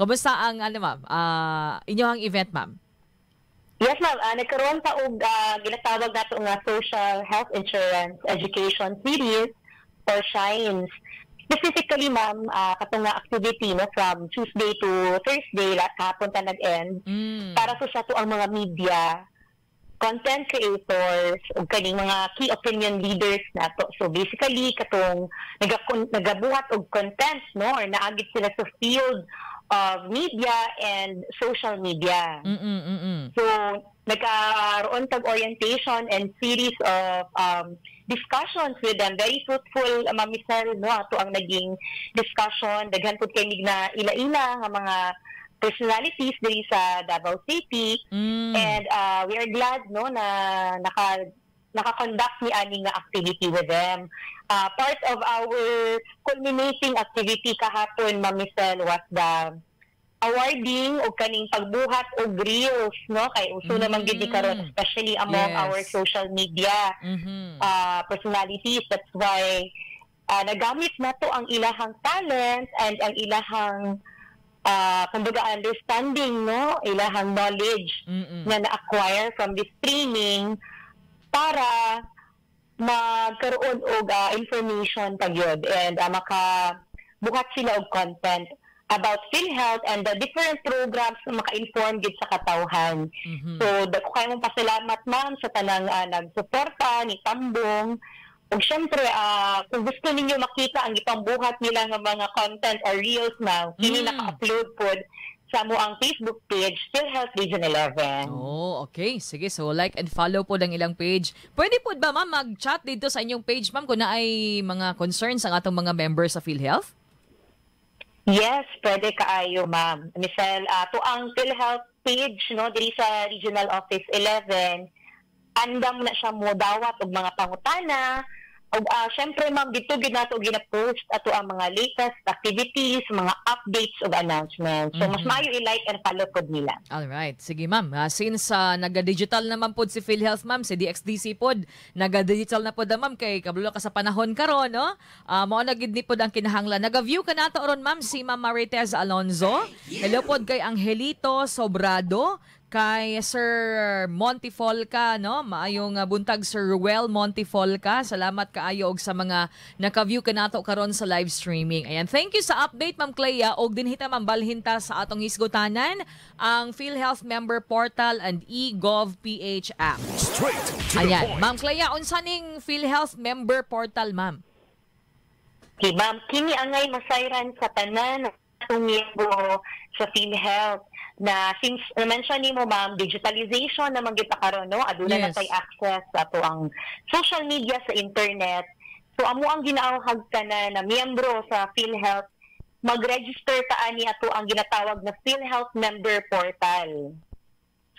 Kumusta ang ano, ma'am? Inyong event, ma'am? Yes, ma'am. Nagkaroon pa og ginatawag nato nga Social Health Insurance Education Series or SHINES. Specifically, ma'am, katong nga activity, no, from Tuesday to Thursday, lahat kahapon ta nag-end, para sa ato ang mga media, content creators, ug kaning mga key opinion leaders nato. So basically, katong nagabuhat og content, no, or naagit sila sa field of media and social media. So, nagkaroon tag orientation and series of discussions with them. Very fruitful, Ma'am Michelle, no? Ato ang naging discussion. Daghan pud kay mig na ila-ila nga mga personalities diri sa Davao City. And we are glad, no, na naka-conduct ni ani nga activity with them. Part of our culminating activity kahapon, Ma'am Michelle, was the awarding og kaning pagbuhat og reels, no, kay uso naman gid ni karon, especially among our social media personalities. That's why nagamit nato ang ilahang talent and ang ilahang kumbaga understanding, no, ilahang knowledge na na-acquire from this training para magkaroon og information pagyud and makabuhat sila og content about PhilHealth and the different programs na maka-inform gid sa katawhan. So, dako kayo mong pasalamat, ma'am, sa tanang nagsuporta ni Tambong. Ug syempre, kung gusto ninyo makita ang gipambuhat nila nga mga content or reels now, kini naka-upload pod sa among Facebook page, PhilHealth Region 11. Oh, okay. Sige, so like and follow po ang ilang page. Pwede po ba, ma'am, mag-chat dito sa inyong page, ma'am, kung naay mga concerns ang atong mga members sa PhilHealth? Yes, pwede kaayo, ma'am. Michelle, to ang PhilHealth page, no, diri sa Regional Office 11, andam na siya mo dawat og mga pangutana. Ug syempre, ma'am, dito gid nato gina-post ato ang mga latest activities, mga updates ug announcements. So mas maayo i-like and follow pod nila. All right. Sige, ma'am. Since naga-digital naman pod si PhilHealth, ma'am, si DXDC pod, naga-digital na pod na, ma'am, kay kabalo ka sa panahon karon, no? Mao na gid ni pod ang kinahanglan. Naga-view ka nato ron, ma'am, si Ma'am Marites Alonzo. Hello pod kay Angelito Sobrado, kay Sir Montifolca, no? Maayong buntag, Sir Ruel Montifolca. Salamat kaayo og sa mga naka-view kanato karon sa live streaming. Ayan, thank you sa update, Ma'am Clea. Og dinhi ta, ma'am, balhin ta sa atong hisgutanan, ang PhilHealth Member Portal and eGov PH app. Straight to the Ayan, point. Ma'am Clea, unsa ning PhilHealth Member Portal, ma'am? Okay, ma'am, kini angay masayran sa tanan atong miyembro sa PhilHealth na since na-mention nimo, ma'am, digitalization na man gyud ta karon, no, aduna na tay access sa ato ang social media, sa internet. So amo ang ginaanghag tanan na miyembro sa PhilHealth, mag-register ta ani ato ang ginatawag na PhilHealth Member Portal.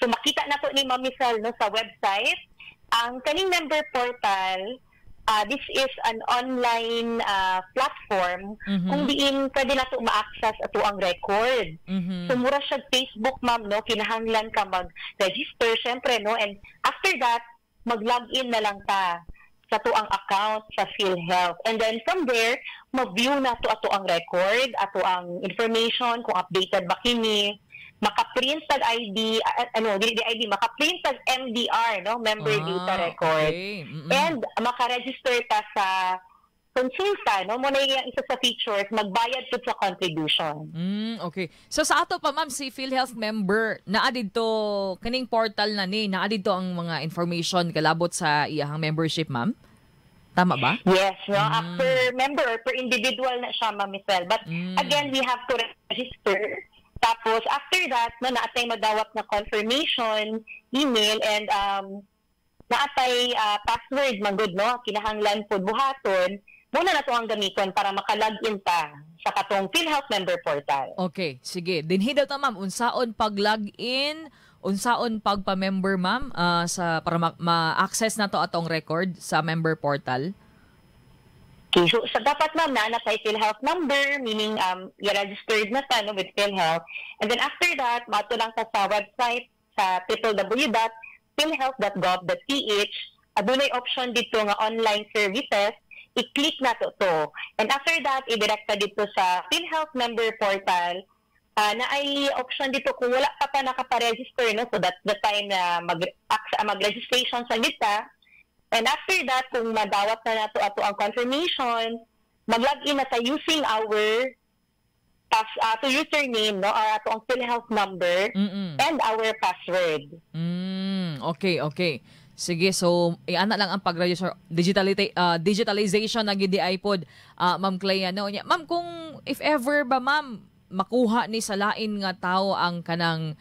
So makita na to ni Ma'am Michelle, no, sa website ang kaning member portal. This is an online platform kung diin pwede na to ma-access ato ang record. So mura siya Facebook, ma'am, no, kinahanglan ka mag-register syempre, no, and after that mag-log in na lang ta sa tuang account sa PhilHealth. And then from there, ma-view na to ato ang record, ato ang information kung updated ba kini, maka-print tag ID, ano, dili di ID, maka-print tag MDR, no, member data record. And maka-register ta sa konsulta, no, mo na yung isa sa features, magbayad pud sa contribution. Okay. So sa ato pa, ma'am, si PhilHealth member, naa didto kaning portal na ni, naa didto ang mga information kalabot sa iyahang membership, ma'am? Tama ba? Yes, no, per member or per individual na siya, Ma'am Michelle. But again, we have to register. Tapos after that, no, naatay madawat na confirmation email and naatay password man gud, no, kinahanglan pud buhaton muna na to ang gamiton para maka-login ta sa katong PhilHealth member portal. Okay, sige. Dinhi daw ta, ma'am, unsaon pag-login, unsaon pagpa-member, ma'am, sa para ma-access na to atong record sa member portal? Okay, so dapat, ma'am, na kay PhilHealth number, meaning i-registered na ta, no, with PhilHealth. And then after that, mato lang ta sa website sa www.philhealth.gov.ph. Adunay option dito nga online services, i-click na to to. And after that, i-direct ka dito sa PhilHealth member portal. Naay option didto kung wala ka pa nakapa-register, no? So that's the time na mag-registration sa kita. And after that, kung madawat na nato ato ang confirmation, mag-login na ta using our ato username, no, or ato ang PhilHealth number and our password. Okay. Sige, so iana lang ang pag-register, digitalization na gid diay pod, Ma'am Clea, no. Nya, ma'am, kung if ever ba, ma'am, makuha ni sa lain nga tao ang kanang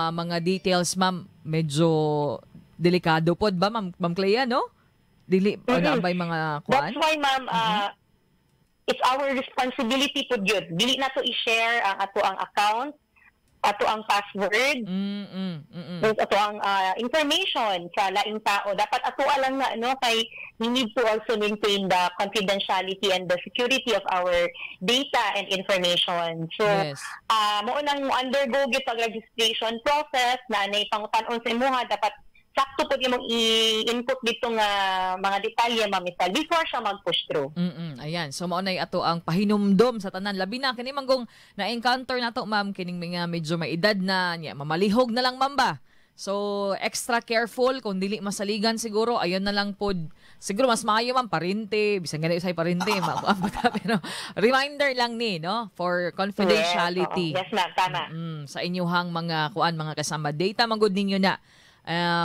mga details, ma'am, medyo delikado pod ba, ma'am, Ma'am Clea, no? Dili na ba'y mga kuan? That's why, ma'am, it's our responsibility pud yun. Dili nato i-share ang ato ang account, ato ang password, ato ang information sa laing tao. Dapat ato lang na, no, kay we need to also maintain the confidentiality and the security of our data and information. So, mao nang undergo gyud pag registration process na nay pangutan-on sa imuha, dapat sakto pud imong i-input dito nga mga detalye, Ma'am Michelle, before siya mag-push through. Ayan. So mao nay ato ang pahinumdom sa tanan, labi na kini manggong na-encounter nato, ma'am, kining mga medyo may edad na niya, mamalihog na lang, ma'am, ba. So extra careful kung dili masaligan siguro, ayon na lang pod. Siguro mas maayo, ma'am, parente, bisan gani usay parente, makuan pa ta, pero reminder lang ni, no, for confidentiality. Yes, oo. Yes, ma'am, tama. Sa inyuhang mga kuan, mga kasama, data manggod ninyo na.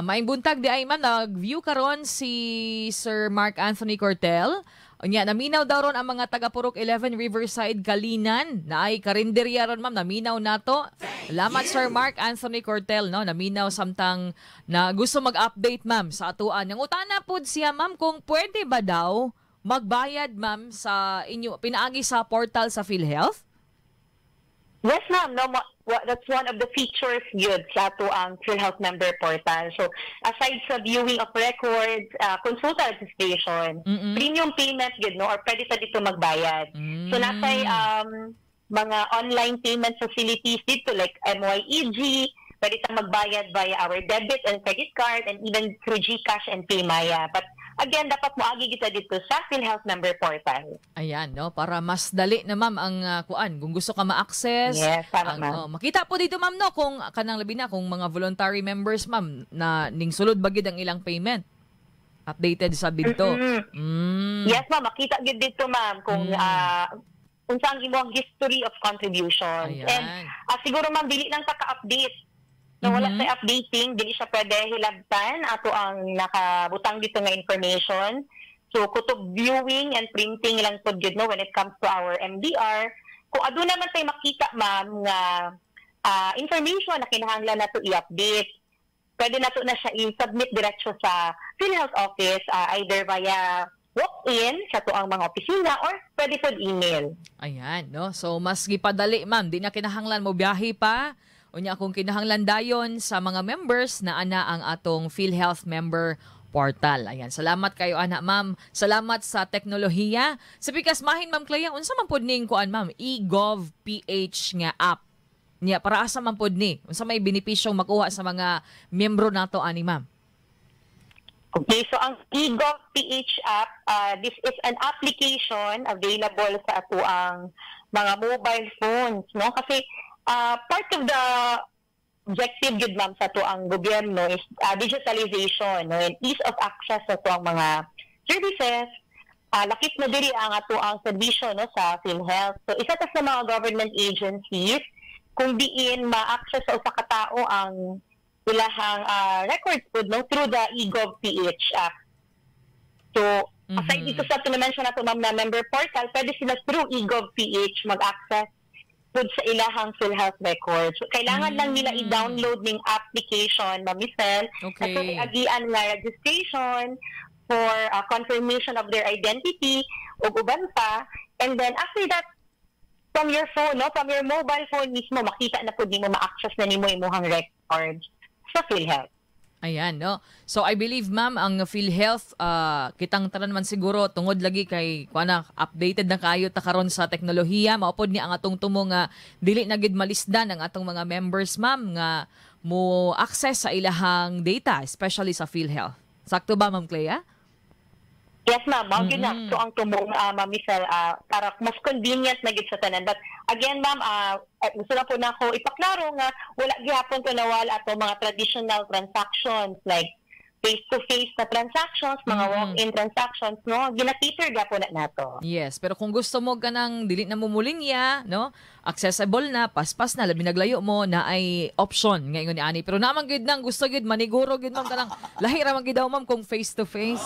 Maayong buntag diay, ma'am, nag-view karon si Sir Mark Anthony Cortel. Unya, naminaw daw ron ang mga taga Purok 11 Riverside Kalinan. Naay karinderya ron, ma'am, naminaw nato. Salamat, Sir Mark Anthony Cortel, no, naminaw samtang na gusto mag-update, ma'am, sa atuan. Nangutana pud siya, ma'am, kung pwede ba daw magbayad, ma'am, sa inyo pinaagi sa portal sa PhilHealth? Yes, ma'am. No, that's one of the features yun sa ato ang PhilHealth member portal. So, aside sa viewing of records, konsulta registration, premium payment yun, no? Or pwede sa didto magbayad. So, naa tay mga online payment facilities didto like MYEG, pwede tang magbayad via our debit and credit card and even through GCash and PayMaya. But again, dapat moagi kita didto sa PhilHealth member portal. Ayan, no? Para mas dali na, ma'am, ang kuan. Kung gusto ka ma-access, Yes, tama, ang, ma'am. oh, makita po didto, ma'am, no, kung kanang labi na kung mga voluntary members, ma'am, na ning sulod ba gid ang ilang payment. Updated sa didto. Yes, ma'am. Makita gid didto, ma'am, kung unsa ang imong history of contributions. And siguro, ma'am, dili lang ta ka-update. No, wala sa updating, dili siya pwede hilabtan ato ang nakabutang didto nga information. So kutob viewing and printing lang pod gyud, no, when it comes to our MDR. Kung aduna man tay makita, ma'am, nga information na kinahanglan nato i-update, pwede nato na siya i-submit diretso sa PhilHealth office, either via walk-in sa atoang mga opisina or pwede pod email. Ayan, no? So, mas gipadali, ma'am. Di na kinahanglan mo biyahe pa. Unya, kung kinahanglan dayon sa mga members, na ana ang atong PhilHealth member portal. Ayan, salamat kayo ana, ma'am. Salamat sa teknolohiya. Sa pikas mahin, Ma'am Clea, unsa man pod ning kuan, ma'am, eGov PH nga app? Nya para asa man pod ni? Unsa may benepisyong makuha sa mga miyembro nato ani, ma'am? Okay, so ang eGov PH app, this is an application available sa atoang mga mobile phones, no? Kasi part of the objective gyud, ma'am, sa atoang gobyerno is digitalization, no, and ease of access sa atoang mga services. Lakip na diri ang atoang serbisyo, no, sa PhilHealth. So isa ta sa mga government agencies kung diin ma-access sa usa ka tao ang ilahang records pod, no, through the eGov PH app. So aside didto sa na-mention nato, ma'am, na member portal, pwede sila through eGov PH mag-access pud sa ilahang PhilHealth records. So, kailangan lang nila i-download ning application, Ma'am Michelle, at agian nga registration for confirmation of their identity ug uban pa. And then after that, from your phone, no, from your mobile phone mismo, makita na pud nimo, ma-access na nimo imong records sa PhilHealth. Ayan, no? So, I believe, ma'am, ang PhilHealth, kitang tanan man siguro, tungod lagi kay, kuana, updated na kayo ta karon sa teknolohiya, mao pod ni ang atong tumo nga dili na gid malisdan ang atong mga members, ma'am, nga mo access sa ilahang data, especially sa PhilHealth. Sakto ba, Ma'am Clea? Yes, ma'am. Mao gyud na. So ang tumong, Ma'am Michelle, para mas convenient na gyud sa tanan. But again, ma'am, gusto na po nako ipaklaro nga wala gihapon to nawala ato mga traditional transactions like face-to-face na transactions, mga walk-in transactions, no? Gina-cater gihapon na nato. Yes, pero kung gusto mo kanang dili na mo mulinya, no? Accessible na, paspas na, labi naglayo mo na ay option nga ingon ni ani. Pero naman gyud nang gusto gyud maniguro gyud, ma'am, kanang lahi ra man gyud daw, ma'am, kung face to face.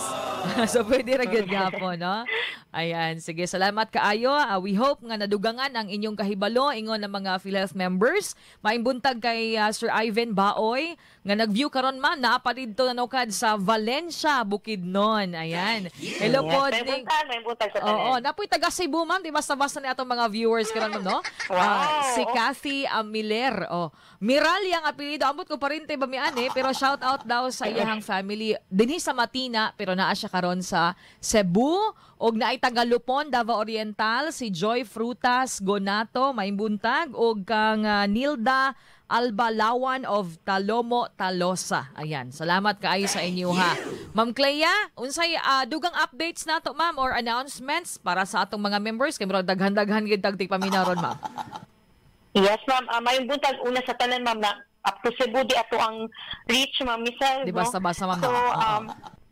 So pwede ra gyud gihapon, no? Ayan, sige, salamat kaayo. We hope nga nadugangan ang inyong kahibalo ingon ng mga PhilHealth members. Maayong buntag kay Sir Ivan Baoy nga nag-view karon, ma'am, naa pa didto nanukad sa Valencia, Bukidnon. Ayan. Hello po. May buntag, may buntag sa tanan. Oo, napoy taga Cebu, ma'am, di basta-basta ni atong mga viewers karon, ma'am, no? Wow. Ah, si Kathy Miller. Oh, Miral yang apelyido. Ambot ko parente ba mi ani, pero shout out daw sa iyahang family dinhi sa Matina, pero naa siya karon sa Cebu. Og naay taga Lupon, Davao Oriental, si Joy Frutas Gonato, maayong buntag, og kang Nilda Albalawan of Talomo, Talosa. Ayan, salamat kaayo sa inyo ha. Ma'am Clea, unsay dugang updates nato, ma'am, or announcements para sa atong mga members kay murag daghan-daghan gid tag paminaw ron, ma'am? Yes, ma'am. Mayong buntag una sa tanan, ma'am, na up to Cebu di ato ang reach, Ma'am Michelle. Di no? basta-basta, ma'am, So, no? Oo.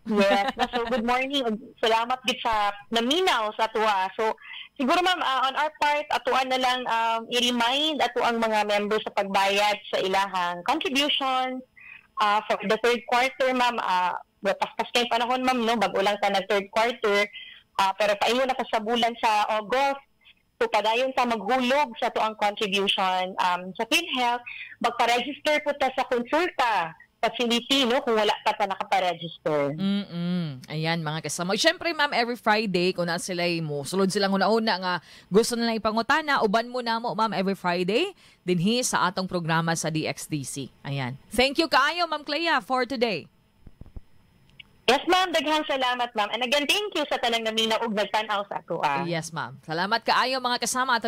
Yes. No? So, good morning. Ug salamat gid sa naminaw sa atoa. So, siguro, ma'am, on our part, atoa na lang i-remind ato ang mga members sa pagbayad sa ilahang contributions for the third quarter, ma'am. Paspas kay panahon, ma'am, no? Bag-o lang ta nag third quarter. Pero paingon na ka sa bulan sa August. So, padayon ta maghulog sa atoang contribution sa PhilHealth. Magpa-register po ta sa Konsulta facility, no? Kung wala pa ta nakapa-register. Ayan, mga kasama. Siyempre, ma'am, every Friday, kung na sila mo, sulod silang una-una nga gusto nila ipangutana, uban mo na mo, ma'am, every Friday, dinhi sa atong programa sa DXDC. Ayan. Thank you kaayo, Ma'am Clea, for today. Yes, ma'am. Daghang salamat, ma'am. And again, thank you sa tanang naminaw ug nagtan-aw sa atoa. Yes, ma'am. Salamat kaayo, mga kasama. Ato